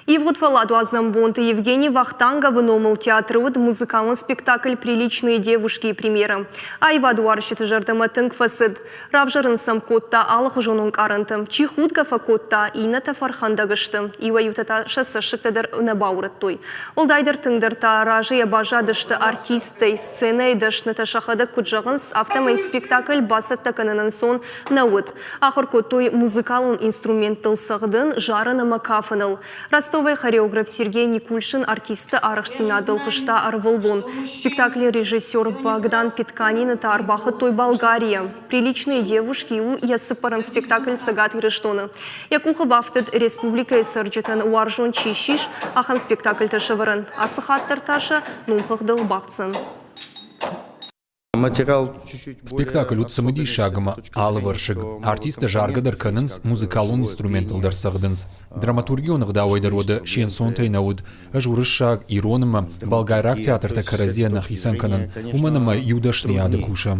Ивгъуыд фӕлладуадзӕн бонты Евгений Вахтанговы номыл театры уыд музыкалон спектакль «Приличные девушки» премьерӕ. Аивадуарзджыты зӕрдӕмӕ тынг фӕцыд. Равзӕрын сӕм кодта алыхуызон ӕнкъарӕнтӕ. Чи худгӕ фӕкодта, иннӕтӕ фӕрхӕндӕг сты. Иуӕй-иутӕ та сӕ цӕссыгтӕ дӕр нӕ баурӕдтой. Уӕлдайдӕр тынгдӕр та разыйӕ баззадысты артисттӕй, сценӕйы дӕснытӕ сӕхӕдӕг куыд зӕгъынц, афтӕмӕй спектакль бацӕттӕ кӕнын ӕнцон нӕ уыд. Ахуыр кодтой музыкалон инструменттыл цӕгъдын, зарын ӕмӕ кафыныл. Ростовӕй хореограф Сергей Никульшин артистты арӕхстдзинадыл куыста ӕрвылбон. Спектаклы режиссер Богдан Петканины та ӕрбахуыдтой Болгарийӕ. «Приличные девушки» у йӕ цыппӕрӕм спектакль Цӕгат Ирыстоны. Йӕ къухы бафтыд республикӕйы цӕрджытӕн уарзон чи ссис, ахӕм спектакльтӕ сӕвӕрын. Ацы хатт дӕр та сӕ номхыгъдыл бафтдзӕн. Спектакль уыд цымыдисаг ӕмӕ алывӕрсыг. Артисттӕ заргӕ дӕр кӕнынц, музыкалон инструменттыл дӕр цӕгъдынц. Драматургион ӕгъдауӕй дӕр уӕдӕ се нцонтӕй нӕ уыд. Ӕз уырыссаг, ирон ӕмӕ болгайраг театртӕ кӕрӕдзийӕ нӕ хицӕн кӕнын, уымӕн ӕмӕ иу дӕсныйады кусӕм.